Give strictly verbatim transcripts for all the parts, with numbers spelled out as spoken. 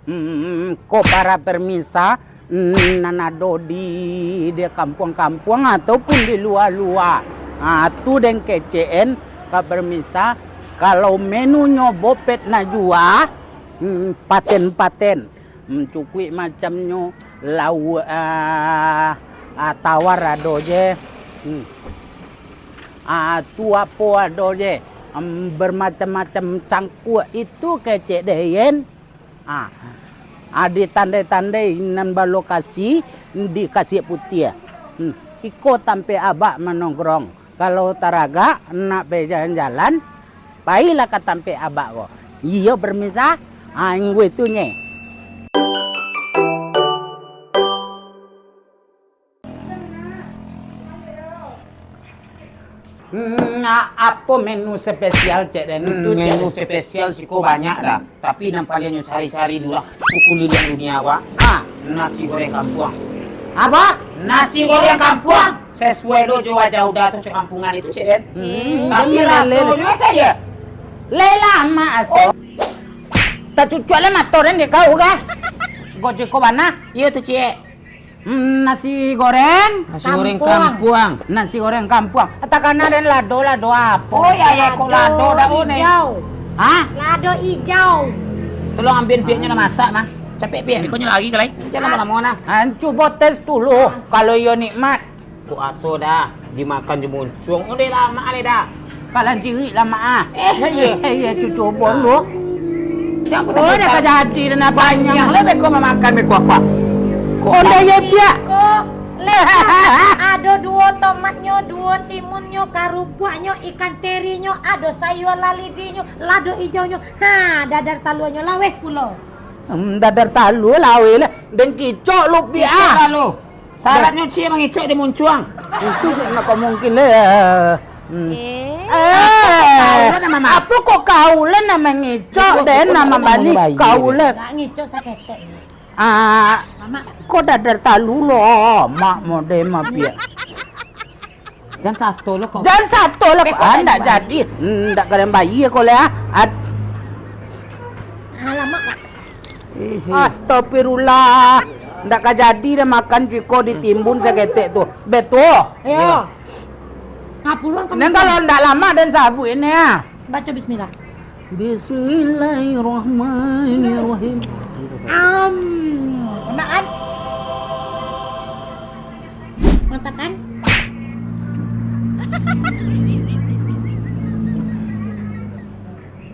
Hmm, ko para permisa, hmm, nan ado di, di kampuang-kampuang ataupun di lua-lua. Ah, tu den kecek-an ka permisa, kalau menunyo Bopet Najwa, hmm, paten-paten. Hmm, cukuik macamnyo lauak, ah, ah, tawar ado je. Hmm. Ah, tu apo ado je. Hmm, bermacam-macam cangkuak itu kecek den. Ah, ah, ditandai-tandai nan balokasi di Kasiak Putiah. Hmm, iko tampek abak manongkrong. Kalau taragak, nak pai jalan-jalan, pailah ka tampek abak ko. Iyo, permisa. Ah, inggo itu nye. Hmm, a-, apo menu spesial, cek den? Hmm, tu, cek menu den. Spesial siko banyak dah. Tapi nan paliang nyo cari-cari dulu lah, sakuliliang dunia, Wak. Ah, nasi goreng kampuang. Apa? Nasi goreng kampuang. Sesuai do jo wajah uda tu, cek kampungan itu, cek den. Hmm, tapi rasonyo, eh, ya. Leh lamo aso. Oh. Tacucuak lah mato den dek kau kah? Gojek ko bana. Iyo tu, cek. Hmm, nasi goreng. Nasi goreng kampuang. Kampuang. Nasi goreng kampuang. Takana den lado, lado apo? Oh, ya, ya, kok lado dah, oh, ni. Lado ijau. Hah? Lado ijau. Tolong ambiak piaknyo lah masak, Mang. Capek piak. Bikonyo lagi, kalai. Jangan lamo-lamo, nah. Han, cubo tes dulu, kalau iyo nikmat. Kok aso dah, dimakan jo muncuang. Oh, deh, lamak leh dah. Kalan cirik lamak ah. Eh, iya. Eh, iya, cucu bon lu. Jangan putar-putar. Oh, dah ka jadi dah nak banyak. Banyak lah beko mamakan beko apa. Kok oh, dah iya piak. Ko, leh. Ado duo tomatnyo, duo timunnyo, karupuaknyo, ikan terinyo, ado sayua lalidinyo, lado ijaunyo. Ha, dadar taluanyo laweh pulo. Hmm, dadar talua laweh lah. Den kicok lu piak ah. Kicok lah lu. Syaratnyo ciek mangicok jo muncuang. Itu nak kok mungkin leh. Hmm. Eh. Eh. Apo kok kau lah nak mangicok, den nak mambali kau lah. Nak ngicok saketek. Ah, kok dadar talu lo, mak mode mah piak. Jan sato lo kok. Jan sato lo kok. Ah, ndak jadi. Hmm, ndak kalian bayia ko leh ah. Ad- Alamak, Pak. Eh, eh. Astagfirullah. Ndak ka jadi dah makan cuko ditimbun saketek tu. Betul. Iyo. Ngapuruan kamu. Neng kalau ndak lamo den sabuik ini ah. Baco bismillah. Bismillahirrahmanirrahim. Am. Enak kan? Mantap kan?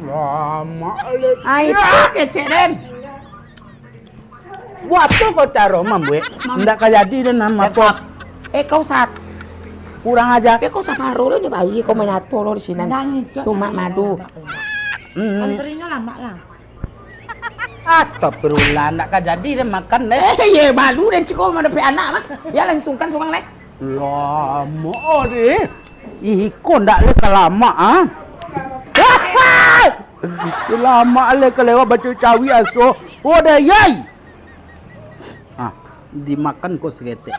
Lamo leh. Ah, itu kecek den. Buat tu kau caro mambuek. Ndak ka jadi dah nama kau. Eh, kau sat. Kurang ajar. Eh, kau sakaro lo nyo bayi kau manyato lo di sinan. Tumak madu. Hmm. Kan kerinyo lamak lah. Astagfirullah, ndak ka jadi dah makan deh. Eh, ye, malu den ciko mandapek anak mah. Ya, langsungkan surang leh. Lamo deh. Ih, iko ndak leh ka lamak ah. Lamak leh ka lewat baco cawi aso. Oh, dayai. Ah, dimakan ko saketek.